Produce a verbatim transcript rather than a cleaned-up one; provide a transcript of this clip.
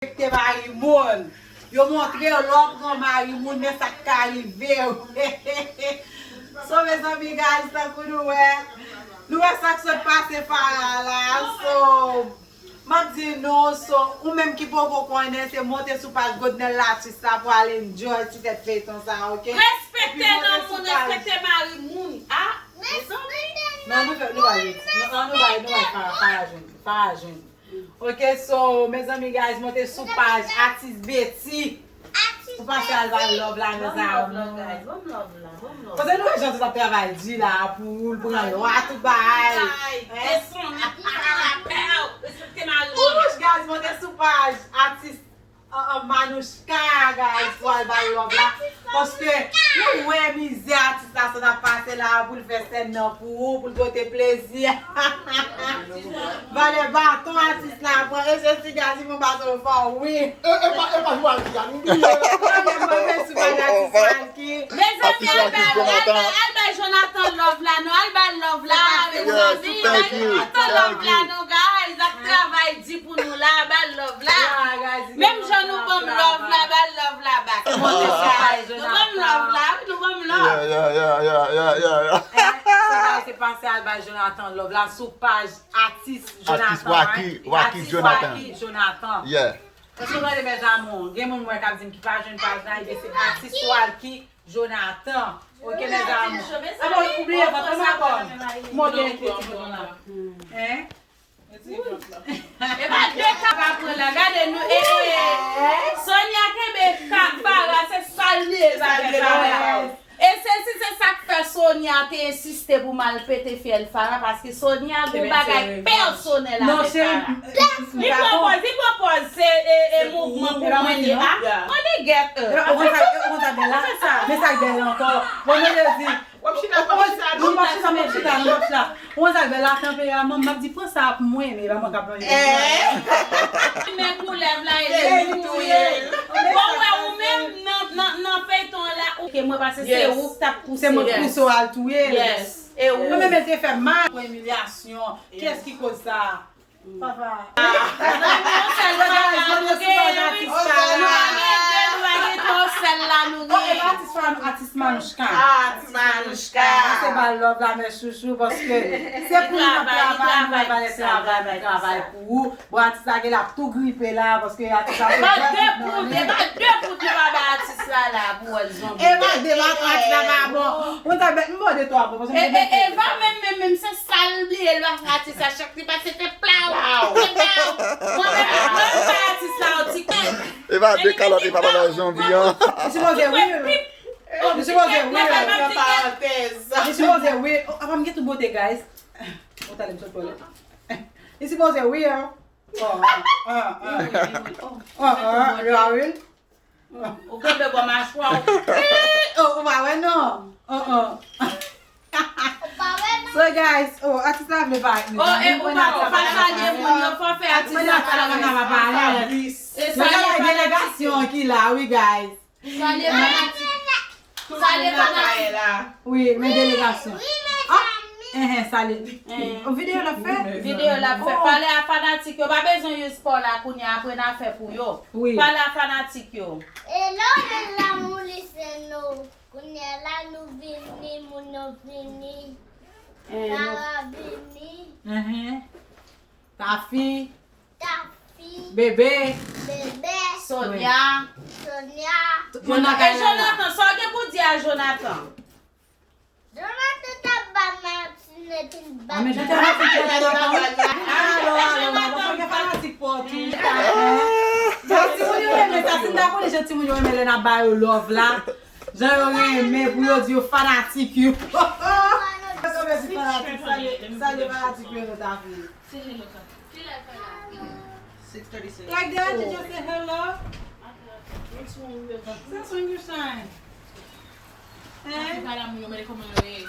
respekte mari moun. Yo montre w lè w pran mari moun, men sa k ka rive w. So, mezanmi, guys, tankou nou wè, nou wè sa k sot pase Farah la. So, m ap di nou, so, ou menm ki poko konnen, se monte sou paj Godnel Latis la pou al enjoy ti tèt feyton sa, oke? Epi Respekte monte non sou moun, paj. Respekte mari moun. Ah, mezanmi. Non, nou fè, nou bay, non, nou bay, nou bay Farah, Farah jwenn, Farah jwenn. Ok, so, mezanmi, guys, monte sou paj Atis Betty. Ou pase al ba l love la, mezanmi. Ban m love la, guys. Ban m love la, ban m love la. Kote nou wè jan tout ap travay di la pou ou, l pran lwa, tout bagay. Ay, desann, li pou fè lapè, respekte mari w. Ouch, guys, monte sou paj Atis, uh, uh, Manouchka, guys, pou al ba l love la. Paske nou wè mizè atis la sa n ap pase la pou l fè sèn nan pou ou, pou l pote plezi. Valè baton atis la pran, e se siga si mwen baton fò wi. E, e pa, e pa Joal ki a, nou bliye. Premye, premye sou paj atis Walky. Mezanmi, al bay, al bay, al bay Jonathan love la, non, al bay love la, mezanmi, bay Jonathan love la, non, guys, ak travay di pou nou la, bay love la. Menm jan nou ban m love la, bay love la back. Guys, nou ban m love la, wi, nou ban m love. Yeah, yeah, yeah, yeah, yeah, yeah, yeah. Eh, se bagay se pase al bay Jonathan love la sou paj atis Jonathan, Wacky, right? Wacky Atis Jonathan. Wacky Jonathan. Yeah. Èske w tande, mes amours? Gen moun mwen k ap di m ki pa jwenn paj la, ebyen se atis Wacky Jonathan. Ok, mes amours. Ah bon, ou bliye vant lan ankò. Monte ti bouton la. Hein? E pa de ka pa pran la. Gade nou, e, e, e. Sonia kenbe ka, Farah, se sa l bliye l pa fè Farah. E se si se sa k fè Sonia te ensiste pou m al pete fyèl Farah, paske Sonia gon bagay pèsonèl avèk Farah. Li pran pòz, li pran pòz, se, e, e, mouvman pou mwen li a. Mwen li gèt, e. Ou konn sa, ou konn sa bèl la? Men sa k bèl la ankò. Bon, mwen te di, W ap chita, w ap chita, nou p ap chita, nou p ap chita, nou p ap chita. Ou konn sa k bèl la, kanpe a, manman m ap di, pran sa pou mwen, men e pa mwen k ap manje. Men koulèv la, e li touye l. Bon, wè, ou menm, nan, nan, nan feyton la, ou ke mwen pase, se ou k t ap pouse. Se mwen k pouse w al touye l. Yes. E ou. Mwen menm, e te fè mal. Pou imilyasyon. Kiyès ki koz sa? Papa. Mezanmi, yon sèl Farah nou genyen, wi. Nou pa gen de, nou pa gen yon sèl la nou genyen. Oh, e pa atis Farah, atis Manouchka. Ah, atis Manouchka. Pase ba l love la, mes chouchous, paske se pou nou travay, nou travay, nou travay pou ou. Bon, atis la gen l ap tou gripe la, paske atis la se de poud, e pa de poud nou pa bay atis la la pou wè l zonbi. E pa de, atis la pa bon. Mwen ta bèt, m mòde twa bon, paske m te bèt. Eva menm, menm, menm, se sa l bliye, l pa fè atis la chak li pase te plaw, te plaw. Mwen menm, mwen menm bay atis la yon ti kè. Eva de kalòt, Eva pa bay zonbi an. Li sipoze wi. Li sipoze wi. Li sipoze wi. Oh, apa m gen tout bote, guys. Ou tande m sot pale. Li sipoze wi, an. Oh, ah, ah. Oh, ah, ah, ah, wi. Ou kenbe bò machwa w. Oh, ou pa wè non. Oh, oh. Ou pa wè non. So, guys, oh, atis la vle parèt. Oh, e ou pa, ou pa salye moun yo, fò fè atis la parèt. E salye fanatik yo. Delegasyon ki la, wi, guys. Salye fanatik. Salye fanatik. Wi, men delegasyon. Wi, mezanmi. Enhen, salye. Videyo l ap fè? Videyo l ap fè. Pale a fanatik yo. Pa bezwen use pa w la kounye a, apre n a fè pou yo. Wi. Pale a fanatik yo. Hello, mes amours, li se nou. Kounye a la, nou vini, moun yo vini. Sara vini. Enhen. Tafi. Tafi. Bebe. Bebe. Sonia. Sonya. Tout moun nan kay la. E Jonathan, sa w gen pou di a Jonathan? Jonathan t ap ba Martine epi l ba. A, men Jonathan fanatik Jonathan, wi. Alo, alo, manman, fò gen fanatik pou ou tou. Jan timoun yo renmen sa, si n ta konnen jan timoun yo renmen lè n ap ba yo love la. Jan yo renmen pou yo di yo fanatik yo. Sa yo di fanatik, salye, salye fanatik yo, nou ta vle. Say hello, Tafi. Kilè l fè la? Six thirty-six. Like that, you just say hello. Since when you shine? Tafi pa la, moun yo mande kòman yo ye.